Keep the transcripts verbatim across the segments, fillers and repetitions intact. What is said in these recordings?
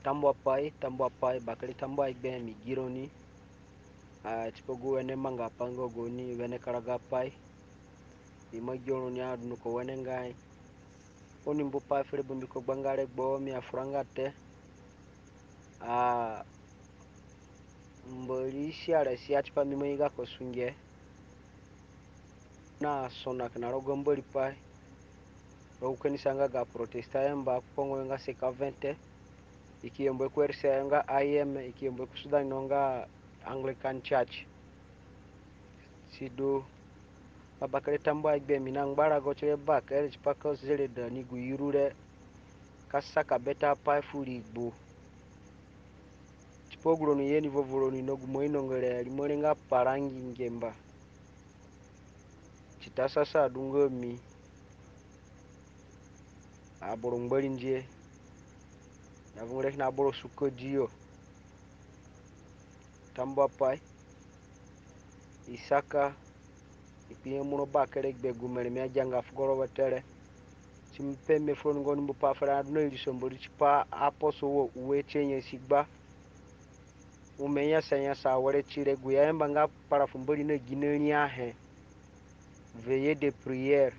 Tambuapai, tambuapai, bakere tambuahe gbe mi gi roni. Ah, tipa gu wene mangapai nga gaoni wene karagapai. Mi ima gi roni adunduko wenengai. Oni mbu pai fere bambiko gbanga regbo mi afuranga te. Ah, Mbori si ara sia tipa mi mangi gako sunge. Na sona kina rogo Mbori pai. Rogo kanisa nga ga Protesta yamba ku Kongo yo nga C K vingt, i ki yamba ku R C A yo nga A I M, i ki yamba ku Sudan no nga Anglican Church. Sidu, bakere tambuahe gbe mi na ngbarago ti re bakere tipa ka zereda ni gu yuru re ka saka bete apai fu rigbu. Tipa gu roni ye ni vovo roni na gu mo inonga re, rimo re nga Parangi Ngemba. Ti ta sasa du nga mi. Aboro ngbarindie. Na vungure kina aboro sukodi yo. Tambuapai. I saka, i kpinya muro bakere gbe gu mere mi agianga fugo ro wete re. Ti mi pe mi fu roni nga oni mbu pai fere adu na iriso Mbori tipa aposo wa ue ti nyasi gba. Ome nyasa nyasa awere ti re gu i ayamba nga kpara fu Mbori na gine riahe. Veillée de prière,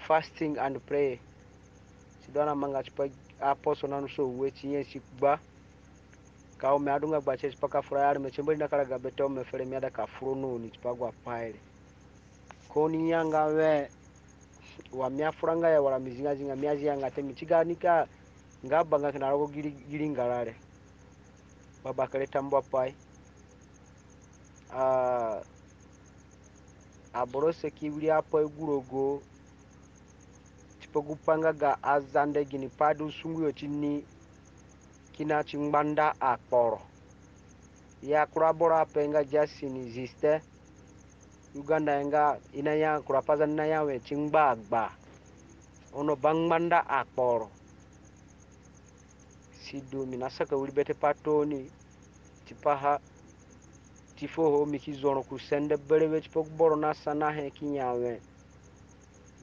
fasting and prayer. Sidu ani amanga tipa aposo na nusa ue ti nyasi gba. Ka ome adunga gba tie tipa ka fura yo areme tie Mbori na karaga bete ome fere mi aida ka fura na oni tipa agu apai re. Ka oni yanga we wa mi afuranga ya wara mi zinga zinga mi azianga te mi ti ga nika nga banga kina rogo gi ri-, gi ringara re. Ba bakere tambuapai. Ah, aboro saki wiri apai gu rogo tipa gu pai nga ga Azande gini pai du sungu yo ti ni kina ti ngbanda akporo. Ya kura boro ape nga Justin Ziste. Uganda nga i naya kura Pazande naya we ti ngbagba. Ono ba ngbanda akporo. Sidu mi nasaka wiri bete pa tooni tipaha ti fuo ho mi ki zoro ku sende berewe tipa gu boro nasanahe ki ya we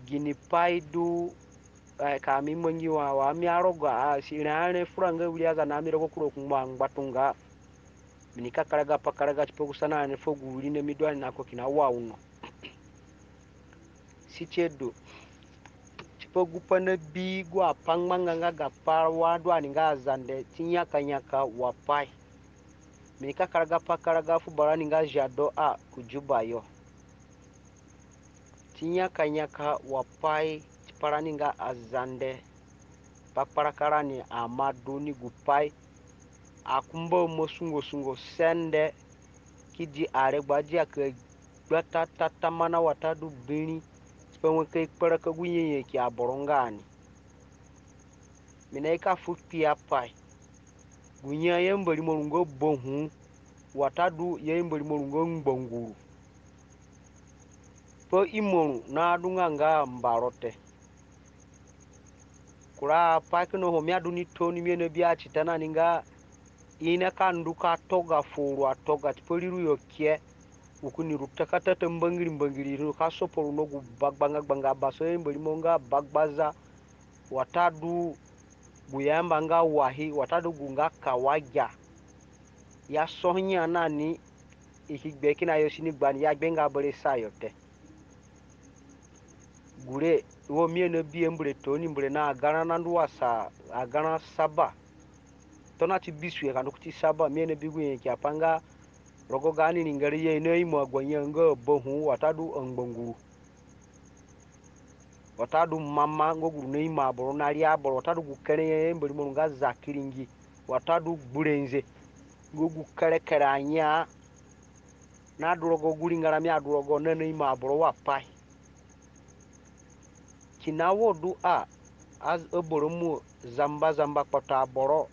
gini pai du, eh, ka mi mangi wa, wa mi aroga, ah, si re are furanga wiri Azande mi rogo kura ku ngba ngbatunga. Mi nika karaga pa karaga tipa gu sanahe fu gu wiri na mi du ani na ko kina wa uno. Si tie du tipa gu pai na bi gu apangbanga nga ga pa wa du ani nga Azande ti nyaka nyaka wa pai. Mi nika karaga pa karaga fu barani nga Jado a ku Juba yo. Ti nyaka nyaka wa pai tipa rani nga Azande. Pa kparaka rani ama du ni gu pai. Akumba mo sungo sungo sende ki di aregbo adia ka gbata tatamana watadu biri tipa wai ka i kparaka gu nyanyaki aboro nga ani. Mi naika fu kpiapai. Gu nya i ayamba rimo ru nga bahu watadu i ayamba rimo ru nga ngbanguru. Pa imo ru naadunga nga mbaro te. Kura apai kina ho mi adu ni tooni mi anabi atita nani nga i nika ndu ka toga fu ru atoga tipa ri ru yo ke. U kini ru takatata mbangiri mbangiri ru ka sopo ru na gu bagbanga gbanga baso i ayamba rimo nga bagbaza watadu gu i ayamba nga wahi watadu gu nga kawaja. Ya soho nya nani i ki gbe kina yo si ni gbani ya gbe nga bere sayo te. Gure wo mi anabi ambure tooni mbure na agarã na ndu wasa agarã saba. Tona ti bisue ka ndu kuti saba mi anabi gu nyanyaki apai nga rogo gaani ringara i naimo agu anya nga abahu watadu angbanguru. Watadu mama nga gu ru naimo aboro na ri aboro watadu gu kere i ayamba rimo ru nga zakiringi watadu gburenze nga gu kerekere anya nadu rogo gu ringara mi adu rogo na naimo aboro wa pai. Kina wo du a, a, aboro mo zamba zamba kpoto aboro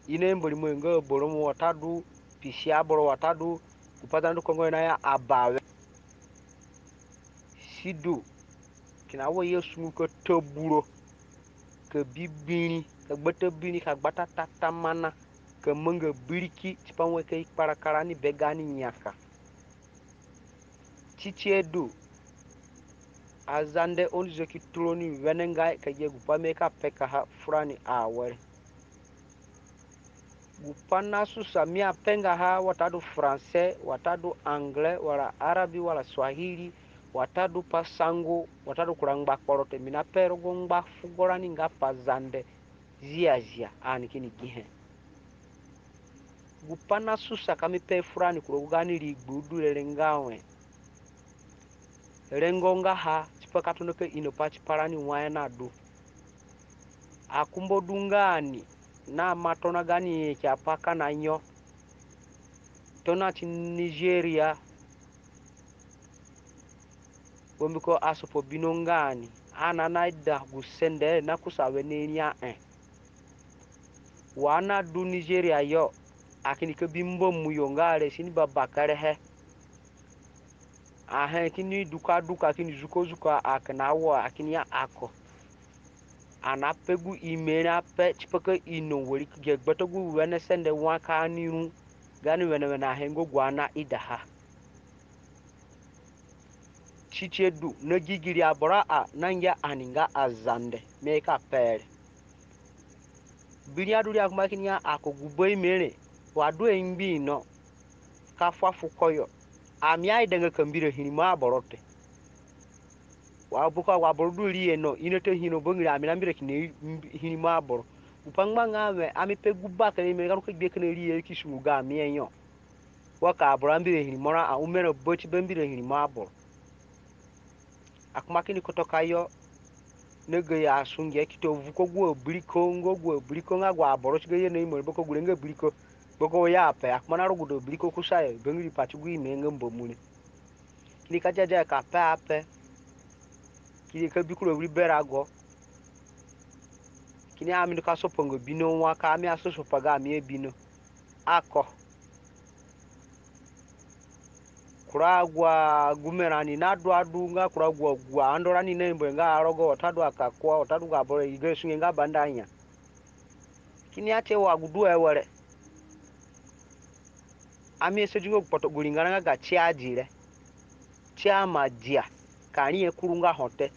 i nayamba rimo yo nga aboro mo watadu pisi aboro watadu gu pa Zande du Kongo yo naya abawe. Sidu kina wo i asungu ka ta buro ka bi biri ka gbata biri ka gbata tatamana ka manga biriki tipa wai ka i kparaka rani be gaani nyaka. Ti tie du Azande oni zaki tu roni wenengai ka gia gupai mi ka pekaha furani awere. Gupai nasusa mi apengaha watadu Français, watadu Anglais, wala Arabi, wala Swahili, watadu pa Sango, watadu kura ngbakporo te. Mi nape rogo ngbafugo rani nga Pazande ziazia, ani kini gihe. Gupai nasusa ka mi pe furani ku rogo gaani rigbu du re nga wẽ, rengo ngaha tipa ka tona ka ino pa tipa rani wai nadu. Akumba du nga ani naima tona gaani nyanyaki apai kina yo. Tona ti Nigeria, bambiko asopo bino nga ani, ani naida gu sende nakusa wene riahe. Wa ani nadu Nigeria yo, akini ka bi mbamu yo nga re si ni babakerehe. Ahe kini duka duka, kini zuko zuko, akina wo, akini ya ako. Ani nape gu ime re ape tipa ka ino wari ka gia gbata gu wene sende wa ka ani ru. Gaani wene wene ahe nga gu ani naidaha. Titi du na gigiri aboro a nangia ani nga Azande mi ka pe re. Biri adu ri akumba kini ya ako gu ba ime re wa du e ngbi no ka fu afuko yo. Ami aidanga ka mbira hirimo aboro te. Wa buko agu aboro du riihe no, i nata hiro bangiri ami nambira kina hirimo aboro. Gupai ngbanga wẽ ami pe gu bakere ime re ka ndu ka gbia kina riihe ki sungu gami he yo. Wa ka aboro ambira hirimo ra a, u mera bati ba mbira hirimo aboro. Akumba kini kotoka yo na gayo asunge ki ta vuko agu abiriko, nga agu abiriko nga agu aboro tiga ye na imo re bako gure nga biriko. Bako ya ape, akumba na ruguda abiriko kusayo, bangiri pati gu ime nga mbamu re. Kini ka diadia ka pe ape. Kini ka bi kura wiri berago. Kini ami ndu ka sopa nga bino wa ka ami asosopa gami abino. Ako. Kura agu agume rani nadu adu nga kura agu agu andorani na imbo nga arogo watadu akakua watadu agu aboro i ga sunge nga banda anya. Kini ya tie wa gu du awere. Ami asadi nga gu kpoto gu ringara nga ga tie adi re. Tie ima dia ka rihe kuru nga ho te.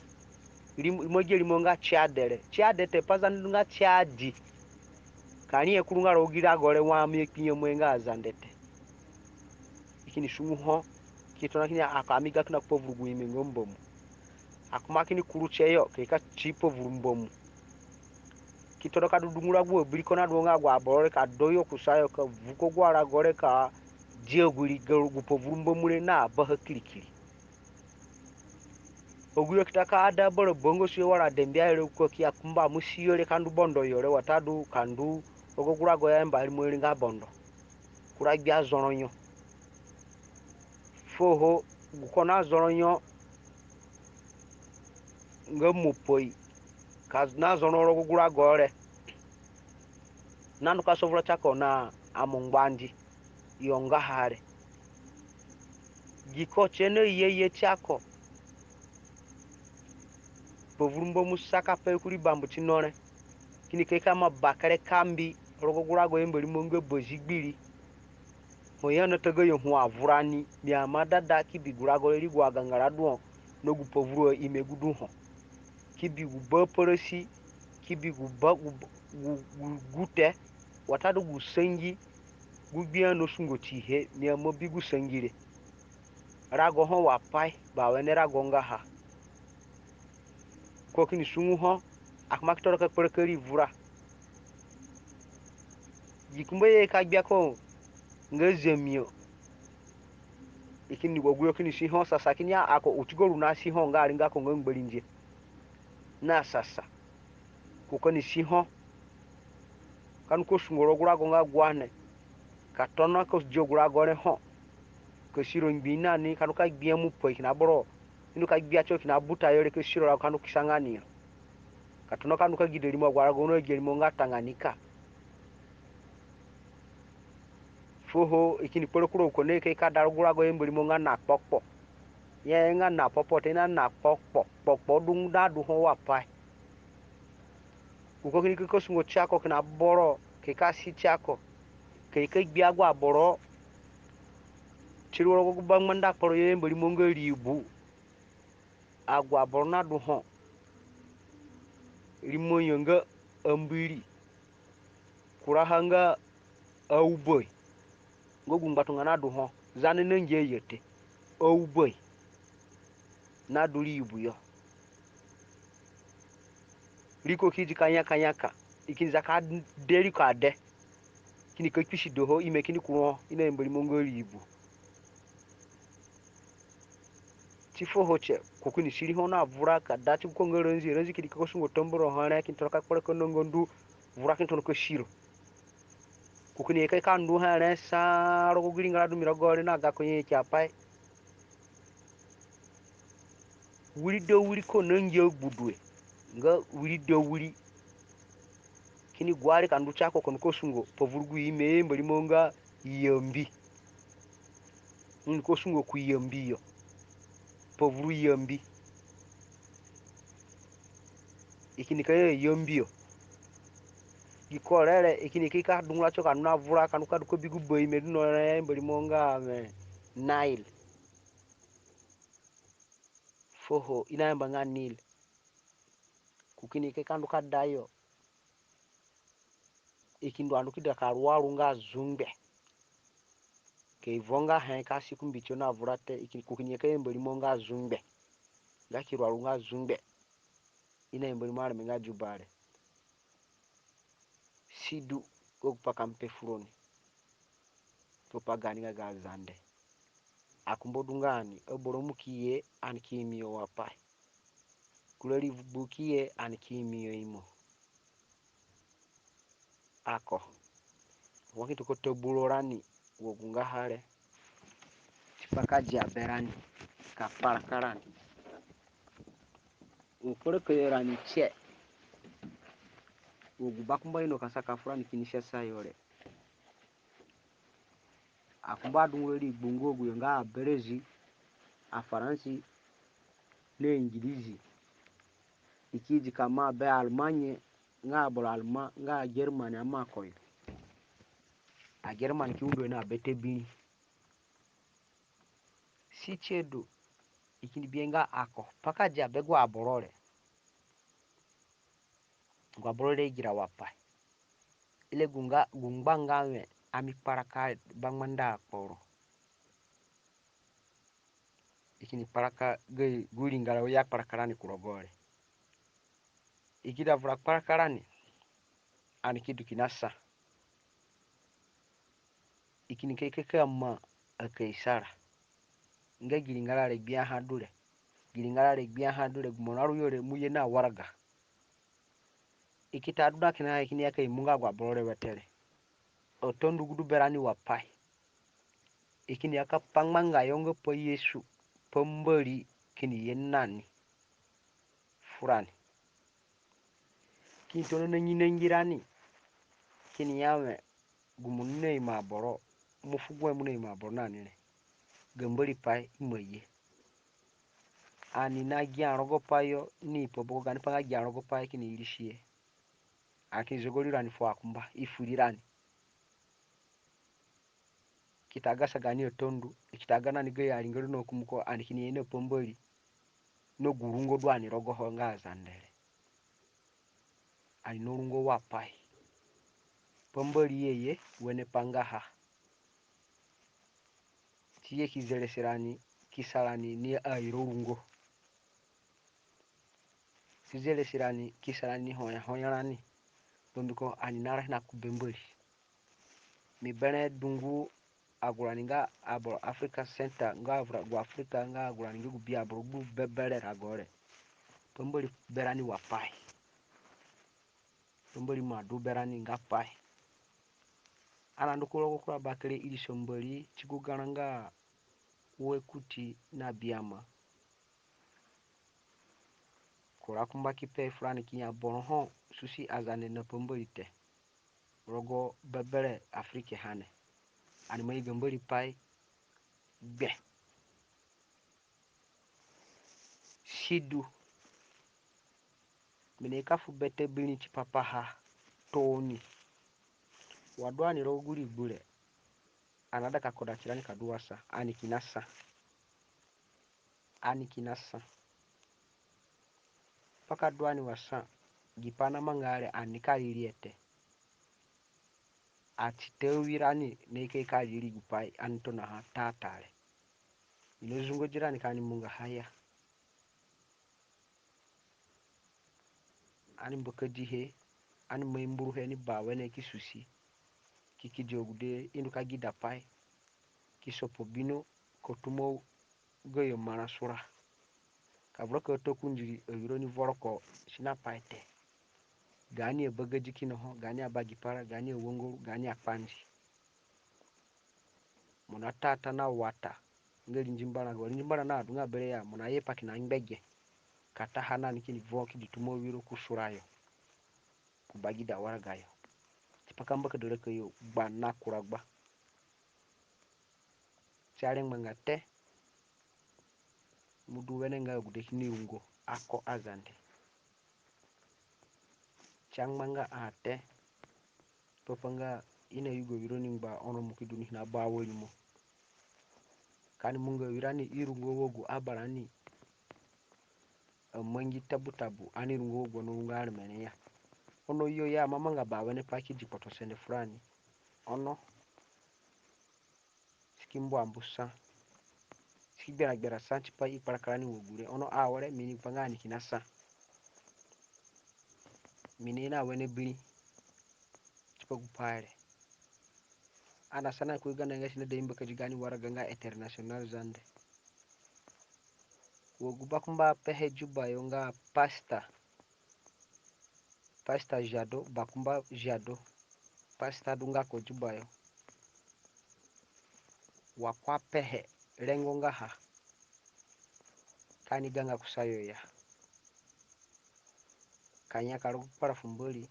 Rimo, rimo gia rimo nga tie ade re. Tie ade te, Pazande du nga tie adi. Ka rihe kuru nga rogo gi rago re wa ami akpinyemu he nga Azande te. I kini sungu ho ki tona kini ako ami ga kina kpavuru gu ime nga mbamu. Akumba kini kuru tie yo ka i ka ti kpavuru mbamu. Ki tona ka du dungura agu abiriko nadu nga agu aboro re ka do yo kusayo ka vuko agu arago re ka dia gu ri ga gu kpavuru mbamu re na baha kirikiri. Agu yo ki ta ka ada bara bangasuyo wara dembia yo re ko ki ya kumba mo si yo re ka ndu Bondo yo re watadu ka ndu rogo gu rago i ayamba rimo re nga Bondo. Kura gbia zoro yo. Fuo ho gu ko na zoro yo nga Mopoi ka na zoro rogo gu rago re. Na ndu ka sovura tiako na Amungbandi yo ngaha re. Gi ko tie na ye ye tiako. Kpavuru mbamu saka pai kuri bambu tino re. Kini ka i ka ma bakere kambi rogo gu rago i ayamba rimo nga Bazigbiri. Ho i anata gayo hu avurani, mi aima dada ki bi gu rago re ri gu agangara du ho na gu kpavuru aime gu du ho. Ki bi gu ba parasi, ki bi gu ba gu, gu, gu, gu te, watadu gu sangi, gu gbia na sungo tihe, mi aima bi gu sangi re. Rago ho wa pai, bawene rago ngaha. Ko kini sungu ho, akumba ki toro ka kparaka ri vura. Gi kumba ye ka gbia ko nga Zemio. I kini ni agu yo kini si ho sasa kini ya ako utigo ru na si ho nga aringa ko nga ngbarindia. Na sasa. Ko kini si ho. Ka ndu ka sungo rogo gu rago nga Guane. Ka tona ka dia gu rago re ho. Ka siro ngbii nani ka ndu ka gbia Mopoi kina boro. I ndu ka gbia tiyo kina buta yo re ka siro rago ka ndu kisa nga ni yo. Ka tona ka ndu ka gida rimo agu arago na gia rimo nga Tanganyika. Fuo ho i kini kporo kura gu ko na ye ka i ka da rogo gu rago i ayamba rimo nga Nakpokpo. I aye nga Nakpokpo te, i na Nakpokpo, kpokpo du na du ho wa pai. Gu ko kini ka ka sungo tiako kina boro, ka i ka si tiako. Ka i ka gbia agu aboro ti ru rogo gu bangbanda kporo yo i ayamba rimo nga Ribu. agu aboro nadu ho, rimo yo nga ambiri, kuraha nga auboi, nga gu ngbatunga nadu ho, Zande nangia yo te, auboi nadu ri yubu yo. Riko ki idi ka nyaka nyaka, i kini za ka de riko ade, kini ka kpisido ho, ime kini kuru ho, i nayamba rimo nga ri yubu. Ti fuo ho tie, ko kini siri ho na vura ka da ti gu ko nga ranzi, ranzi kini ka sungo tamburo ho re, kini tona ka kpara ka nanga ndu, vura kini tona ka siro. Ko kini ye ka ndu ho re sa rogo gu ringara du mi rogoho re na gako nyanyaki apai. Wiri da wiri ko nangia gbudue, nga wiri da wiri. Kini guari ka ndu ti ako, ko ni ka sungo pa vuru gu ime i ayamba rimo nga yambi. Ni ka sungo ku yambi yo, pa vuru yambi. I kini ka ya yambi yo. Gi ko re re, i kini ka dungura tiyo ka ndu na vura, ka ndu ka du ko bi gu ba ime du no re i ayamba rimo nga, eh, Nile. Fuo ho i nayamba nga Nile. Ko kini ka ndu ka da yo, i ki ndu andu ki da ka ruaru nga zungbe. Ka i vo nga he ka si ku mbitiyo na vura te, i ki, ko kini ye ka yamba rimo nga zungbe. Nga ki ruaru nga zungbe, i nayamba rimo areme nga Juba re. Sidu, gu pai ka mi pe furoni, gu pai gaani nga ga Zande. Akumba du nga ani, aboro mu ki ye, ani ki imi yo wa pai. Kura ri gbu ki ye, ani ki imi yo imo. Ako, wa kini tona ka ta buro rani wa gu ngaha re, tipa ka dia berani, ka kparaka rani. Gu kparaka yo rani tie, wa gu bakumba ino ka saka furani kini sia sayo re. Akumba adungura ri gbu nga agu yo nga Aberezi, Afaransi, na Ingirizi. I ki idi ka maa be Almanye, nga aboro Alma, nga Agermani ama ko yo. Agermani ki undo na bete biri. Si tie du, i kini bihe nga ako, pai ka dia be agu aboro re. Agu aboro re igira wa pai. Ire gu nga, gu ngba nga wẽ, ami kparaka bangbanda akporo. I kini kparaka gu, gu ringara i akparaka rani ku rogoho re. I ki da vura kparaka rani, ani ki du kina sa. I kini ka, ka, ka maa Akaisara nga gi ringara re gbiaha du re. Gi ringara re gbiaha du re, gu mo naru yo re mo ye na waraga. I ki ta du na kina, i kini ya ka i mu nga agu aboro re wete re. Atandu gu du berani wa pai. I kini ya ka pangbanga yo nga pa Yesu, pa Mbori kini ye na ni furani. Kini tona nangi-nangi rani, kini ya wẽ, gu mo naima aboro, mo fu gu he mo naima aboro na ni re, ga Mbori pai ima ye. Ani na gia rogo pai yo, ni pa boko gaani pa nga gia rogo pai kini irisi he. Ani kini zogori rani fu akumba, i furi rani. Ki ta gasa gaani atandu, i ki ta ga na ni gayo aringara na kumuko, ani kini ye na pa Mbori na gu rungo du ani rogoho nga Azande re. Ani na rungo wa pai. Pa Mbori ye ye, wene pa ngaha. Ti ye ki zeresi rani, ki sa rani ni airo rungo. Ki zeresi rani, ki sa rani ni honya honya rani. Bambiko ani narahina ku be Mbori. Mi berẽ dungu agu rani nga aboro Africa Center, nga agu Africa, nga agu rani nga gu bi aboro gu bebere rago re. Pa Mbori berani wa pai. Pa Mbori ima du berani nga pai. Ani andu ku rogo kura bakere iriso Mbori ti gu garã nga ue kuti na biama. Kura kumba ki pe furani ki ya boro ho susi Azande na pa Mbori te rogo bebere Africa hane. Ani ima ye ga Mbori pai gbe. Sidu, mi nika fu bete biri tipa paha tooni. Wa du ani rogo gu rigbu re, ani naida ka koda tirani ka du wa sa, ani kina sa. Ani kina sa. Tipa ka du ani wa sa, gi pai namanga re ani ka irihe te. Ati te awirani na i ka i ka iri gupai ani tonaha taata re. I nazungodi rani ka ani mungaha ya. Ani mbakadihe, ani mai mburuhe ni bawene ki susi, ki kidi agude i ndu ka gida pai, ki sopo bino ka tumo gayo marã sura. Ka vura ka ta kundiri awiro ni voroko si na pai te. Gaani abagadi kina ho, gaani abagipara, gaani awangaru, gaani akpandi. Mo na taata na wata nga rinjimbarã, wa rinjimbarã na adunga bere ya, mo na ye pa kina ngbege ka taha na ni kini vo kidi tumo wiro ku sura yo, ku bagida waraga yo. Tipa ka mbakada raka yo gba na kura gba. Si arengbanga te. Mo du wenengai agude kini rungo ako Azande. Si angbanga a te. Papa nga i nayugo wiro ni ngba ono mo ki du ni kina bawa rimo. Ka ani mungo awirani i rungo wa gu abarani amangi tabu tabu, ani rungo wa gu ono rungo areme re ya. Ono yo ya mo amanga bawene pai ki di kpotosende furani. Ono si ki mbu ambu sa, si ki gbera gbera sa tipa i kparaka rani wa gure. Ono awere mi ni pa nga ani kina sa. Mi ni na wene biri tipa gupai re. Ani asana ku Uganda nga si na da i mbakadi gaani waraga nga International Zande. Wa gu bakumba pehe Juba yo nga Pastor, Pastor Jado, bakumba Jado, Pastor du nga ko Juba yo. Wa ko apehe rengo ngaha, ka ani ganga kusayo ya. Ka nyaka rogo kpara fu Mbori,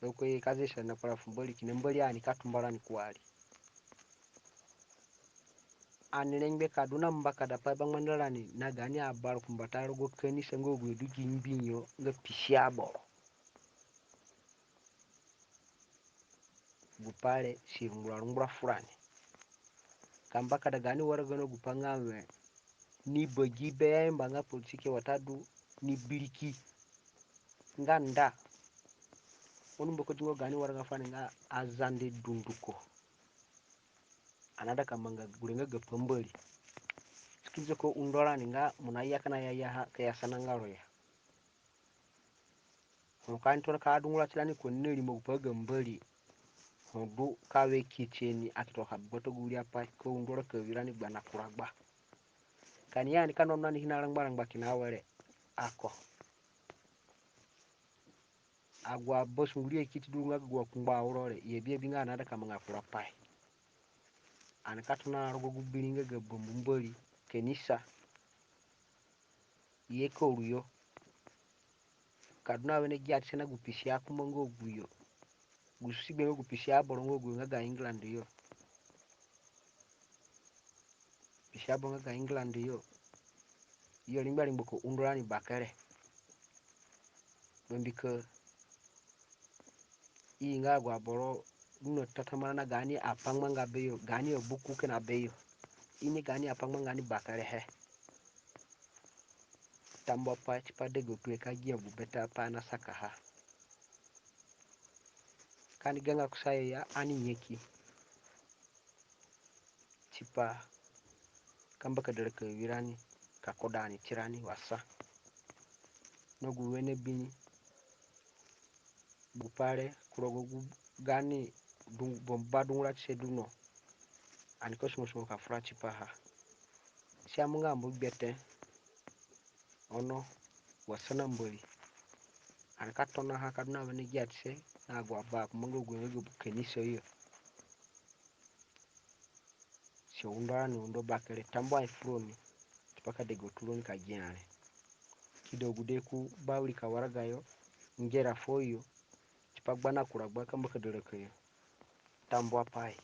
rogo ko ye ka zesa na kpara fu Mbori, kina Mbori ani ka tumba rani kuari. Ani rengbe ka du na mbakada pai bangbanda rani na gaani abarukumbata rogo kanisa nga agu yo du gi ngbi yo nga pisi aboro. Gupai re si rungbura rungbura furani. Ka mbakada gaani waraga na gupai nga we ni bagi be ya i mba nga politiki watadu ni biriki nga nda. Oni mbakadi nga gaani waraga furani nga Azande dunduko. Ani aida ka manga gure nga ga pambori. Si ki nze ka undo rani nga mo naya kina ya ya ha ka ya sana nga ro ya. Ho ka ani tona ka dungura tirani ko ni na rimo gupai ga Mbori. Ho du ka we ki tie ni akito ka gbata gu wiri apai ka undo raka awirani gba na kura gba. Ka ani ya ani ka nonona ni kina rangba rangba kina awere ako. Agu abasunguri akiti du nga ga agu akungbo auro re, i abi abi nga ani aida ka manga kura pai. Ani ka tona rogo gu biri nga ga bambu Mbori, kanisa. Ye ka ru yo. Ka du na wene giatise na gu pisi akumba nga agu yo. Gu susi gbe nga gu pisi aboro nga agu yo nga ga England yo. Pisi aboro nga ga England yo. Yo ringba ringba ka undo rani bakere. Bambiko i nga agu aboro du na tatamana na gaani apangbanga beyo, gaani abuku kina beyo. I ni gaani apangbanga ni bakere he. Tambuapai tipa degatue ka gia gu bete apai ani asakaha. Ka ani ganga kusayo ya ani nyaki. Tipa ka mbakada raka awirani ka koda ani tirani wa sa. Na gu wene biri gupai re ku rogo gu gaani bambu badunguratise du no. Ani ka sungo sungo ka fura tipaha. Si amunga mbu gbe te. Ono wa sa na Mbori. Ani ka tonaha ka du na wene giatise na agu abakumba nga agu yo nga ga kanisa yo. Si undo rani undo bakere. Tambuahe furoni tipa ka degaturoni ka gia re. Ki da gude ku bawirika waraga yo, ngera fuo yo tipa gba na kura gba ka mbakada raka yo. Tambuapai.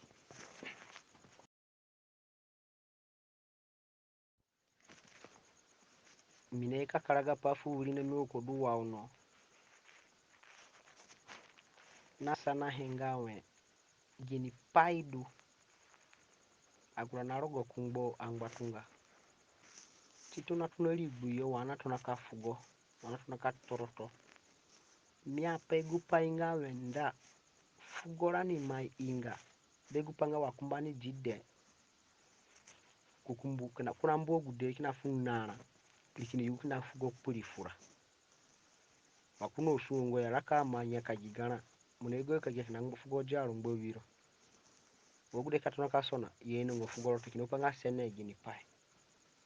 Mi naye ka karaga pai fu wirina mi wa ko du wa ono. Na sanahe nga we ginipai du agu rani arogo kungbo angbatunga. Ti tona tona rigbu yo wa ani atona ka fugo. Ono tona ka toroto. Mi ape gupai nga wẽ nda fugo rani ima inga be gupai nga wa kumba ni di dee ku kumbu kina kuna mbu agude kina fu nara. Ri kini yugu kina fugo kpuri fura. Wa kuna osungo ngo ya raka ama nyaka gi garã. Mo na yugo ka gi kina ngba fugo diaro ngba wiro. Wa gude ka tona ka sona ye ino ngo fugo ro te kina gupai nga sene ginipai.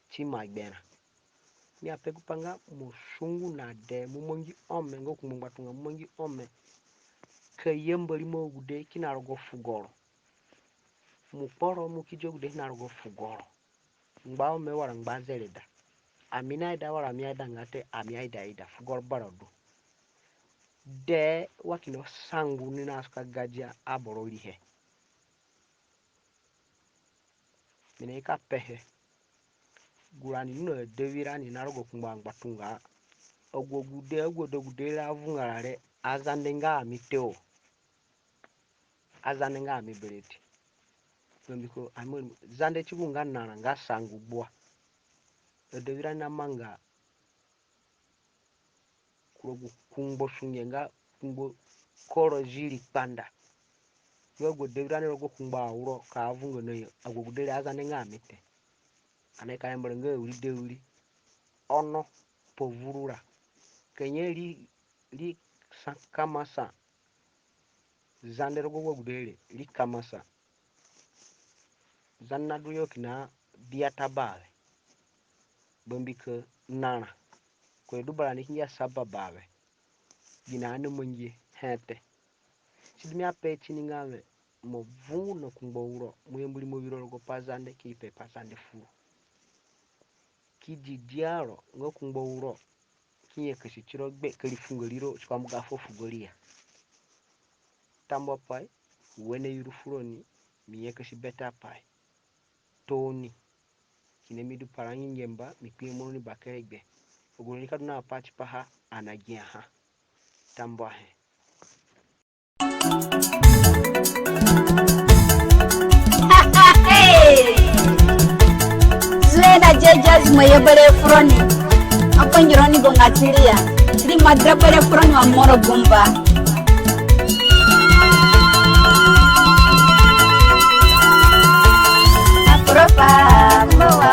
Ti ima gberã. Mi ape gupai nga mo sungu na dee mo mangi ome nga kungbo ngbatunga mo mangi ome. Ka yamba rimo agude kina rogo fugo ro. Mo kporo mo ki di agude kina rogo fugo ro. Ngba ome wara ngba zereda. Ami naida wara mi aidanga te ami aida ida fugo ro bara du. Dee wa kina sangu ni nasuka gadia aboro rihe. Mi nika pehe. Gu rani na dewirani na rogo kungbo angbatunga. Agu agude agu adegude re avungara re Azande nga ami te o. Azande nga ami bere te. Bambiko ami Zande ti gu nga nara nga sangu gbua. Adewirani namanga kura gu kungbo sunge nga kungbo koro ziri kpanda. Yo agu adewirani rogo kungbo auro ka avunga na yo agu agude re Azande nga ami te. Ani ka yamba ra nga awiri dewiri. Ono pa vuru ra. Ka nye ri, ri sa kama sa. Zande rogo agu agude re ri kama sa. Zande nadu yo kina biata bawe. Bambiko nara. Ko yo du bara ni ki ngia saba bawe. Gini ani mangihe te. Sidu mi ape tini nga wẽ mo vungu na kungbo auro mo yambu rimo wiro rogo pa Zande ki pe pa Zande furu. Ki di diaro nga kungbo auro ki nyakasi tiro gbe ka ri funga riro tipa mo ga fuo fugo ri ya. Tambuapai wene yuru furoni mi nyakasi bete apai. Tooni kina mi du paranga ngemba mi kpinyemu roni bakere gbe. Agu roni ka du na apai tipaha ani agiaha. Tambuahe. Zueda Jesus mo ye bere furoni. Akpangironi gonga tiria. Ri madra bere furoni wa moro gumba. Akropa mbo wa